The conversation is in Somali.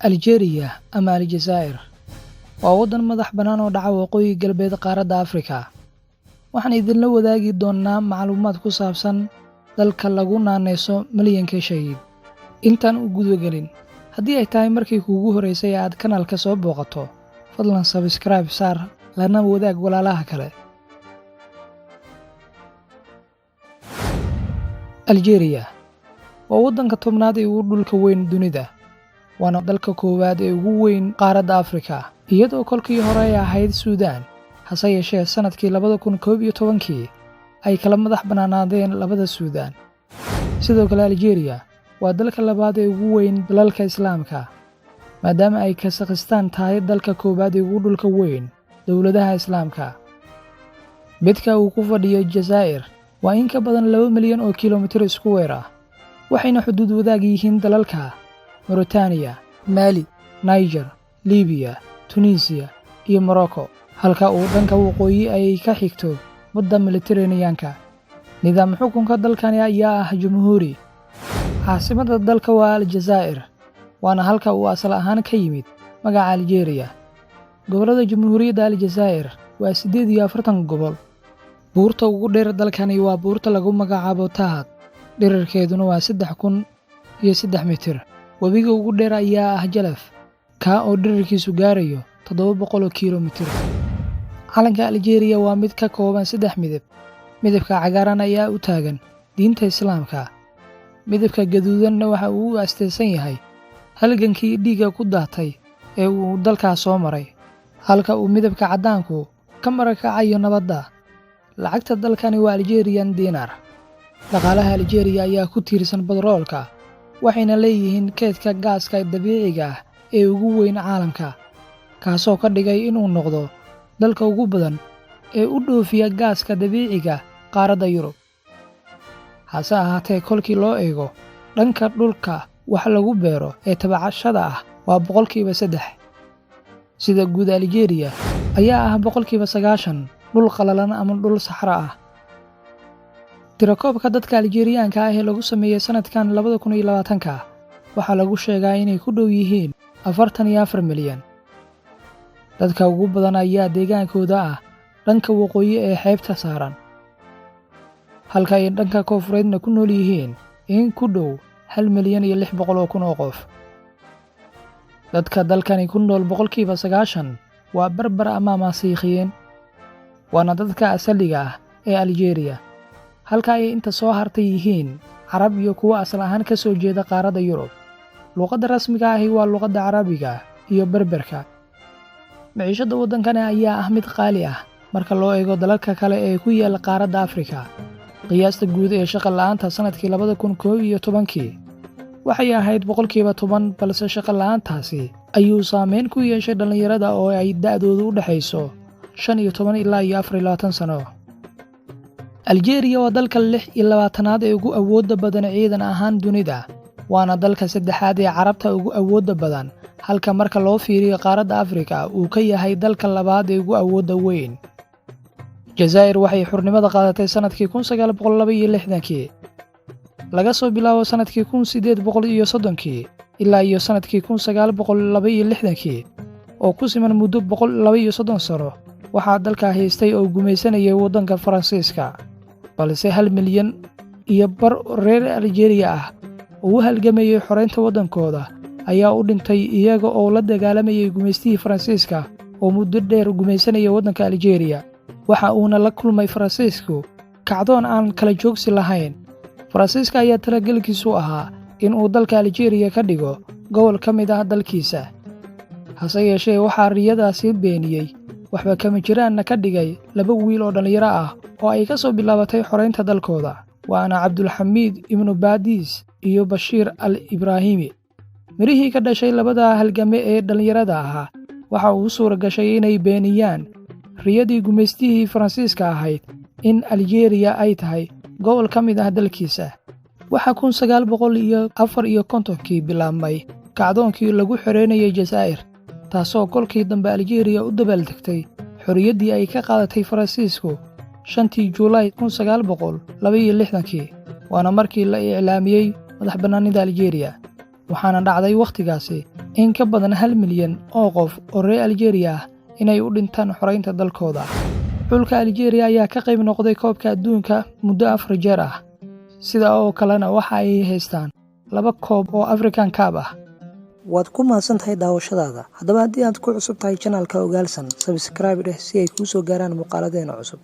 Aljeeriya ama Aljazaa'ir waa waddan madax bannaan oo dhaca waqooyi galbeed qaaradda Afrika. Waxaan idinla wadaagi doonnaa macluumaad ku saabsan dalka lagu naanayso Milyanka Shahiid. Intaan u gudagelin, haddii ay tahay markii kuugu horraysay ee aad kanaalka soo booqato, fadlan subscribe saar lana wadaag walaalaha kale. Aljeeriya waa waddanka 10aad ee ugu dhulka weyn dunida, waana dalka koowaad ee ugu weyn qaaradda Afrika, iyadoo kolkii hore ay ahayd Suudaan, hase yeeshee sannadkii 2011kii ay kala madax bannaanaadeen labada Suudaan. Sidoo kale Aljeeriya waa dalka labaad ee ugu weyn dalalka Islaamka, maadaama ay Kasakhistaan tahay dalka koowaad ee ugu dhulka weyn dowladaha Islaamka. Bedka uu ku fadhiyo Jazaa'ir waa in ka badan 2 milyan oo kilomitir iskuweer ah, waxayna xuduud wadaag yihiin dalalka Mauritaniya, Maali, Niger, Libiya, Tunisiya iyo Morocco, halka uu dhanka waqooyi ay ka xigto badda Mediteraneanka. Nidaam xukunka dalkani ayaa ah jumhuuri. Caasimadda dalka waa Aljazaa'ir, waana halka uu asal ahaan ka yimid magaca Aljeeriya. Gobollada Jamhuuriyadda Aljazaa'ir waa 48 gobol. Buurta ugu dheer dalkani waa buurta lagu magacaabo Tahad, dhererkeeduna waa 3003 mitir. Webiga ugu dheer ayaa ah Jalaf, kaa oo dhererkiisu gaarayo 700 kiilomitir. Calanka Aljeeriya waa mid ka kooban saddex midab. Midabka cagaaran ayaa u taagan diinta Islaamka. Midabka gaduudanna waxa uu u asteysan yahay halgankii dhiigga ku daatay ee uu dalkaas soo maray, halka uu midabka caddaanku ka marakacayo nabadda. Lacagta dalkani waa Algerian dinar. Dhaqaalaha Aljeeriya ayaa ku tiirsan batroolka, waxayna leeyihiin keydka gaaska dabiiciga ah ee ugu weyn caalamka, kaasoo ka dhigay inuu noqdo dalka ugu badan ee u dhoofiya gaaska dabiiciga qaaradda Yurub. Hase ahaatee, kolkii loo eego dhanka dhulka wax lagu beero ee tabcashada ah waa 3%. Sida guud, Aljeeriya ayaa ah 90% dhul qalalan ama dhul saxra ah. Tirakoobka dadka Aljeeriyaanka ah ee lagu sameeyey sannadkan 2020ka waxaa lagu sheegaa inay ku dhow yihiin 44 milyan. Dadka ugu badan ayaa deegaankooda ah dhanka waqooyi ee xeebta saaran, halka ay dhanka koonfureedna ku nool yihiin in ku dhow 1,600,000 oo qof. Dadka dalkani ku nool 90% waa Barbar ama Masiixiyiin, waana dadka asaliga ah ee Aljeeriya, halka ay inta soo hartay yihiin Carab iyo kuwo asal ahaan ka soo jeeda qaaradda Yurub. Luqadda rasmiga ahi waa luqadda Carabiga iyo Berberka. Maciishadda waddankani ayaa ah mid qaali ah marka loo eego dalalka kale ee ku yaal qaaradda Afrika. Qiyaasta guud ee shaqo la'aanta sannadkii 2011kii waxay ahayd 10%, balse shaqo la'aantaasi ayuu saameyn ku yeeshay dhallinyarada oo ay da'doodu u dhexayso 15 ilaa iyo 24 sano. Aljeeriya waa dalka 26aad ee ugu awoodda badan ciidan ahaan dunida, waana dalka saddexaad ee Carabta ugu awoodda badan, halka marka loo fiiriyo qaaradda Afrika uu ka yahay dalka labaad ee ugu awoodda weyn. Jazaa'ir waxay xurnimada qaadatay sannadkii 1962kii. Laga soo bilaabo sannadkii 1830kii ilaa iyo sannadkii 1962kii, oo ku siman muddo 132 sano, waxaa dalka haystay oo gumaysanayay waddanka Faransiiska. Balse 1.5 milyan reer Aljeeriya ah oo u halgamayay xoraynta waddankooda ayaa u dhintay iyaga oo la dagaalamayay gumaystihii Faransiiska oo muddo dheer gumaysanayay waddanka Aljeeriya. Waxa uuna la kulmay Faransiisku kacdoon aan kala joogsi lahayn. Faransiiska ayaa talagelkiisu ahaa in uu dalka Aljeeriya ka dhigo gobol ka mid ah dalkiisa. Hase yeeshee, waxaa riyadaasi beeniyey, waxba kama jiraanna ka dhigay laba wiil oo dhallinyaro ah oo ay ka soo bilaabatay xoraynta dalkooda, waana Cabdulxamiid Ibnu Baadiis iyo Bashiir al Ibraahimi. Mirihii ka dhashay labada halgame ee dhallinyarada ahaa waxa uu u suura gashay inay beeniyaan riyadii gumaystihii Faransiiska ahayd in Aljeeriya ay tahay gobol ka mid ah dalkiisa. Waxaa 1954kii bilaabmay kacdoonkii lagu xoreynayay Jazaa'ir, taasoo kolkii dambe Aljeeriya u dabaaldegtay xorriyaddii ay ka qaadatay Faransiisku 5tii Juulaay 1962kii, waana markii la iclaamiyey madax bannaanida Aljeeriya. Waxaana dhacday wakhtigaasi in ka badan 1 milyan oo qof oo reer Aljeeriya ah inay u dhintaan xoraynta dalkooda. Xulka Aljeeriya ayaa ka qayb noqday Koobka Adduunka muddo afar jeer ah, sida oo kalena waxa ay haystaan laba koob oo African Cup ah. Waad ku mahadsan tahay daawashadaada. Haddaba, haddii aad ku cusub tahay channelka Ogaalsan, subscribe dheh si ay kuu soo gaaraan muuqaaladeena cusub.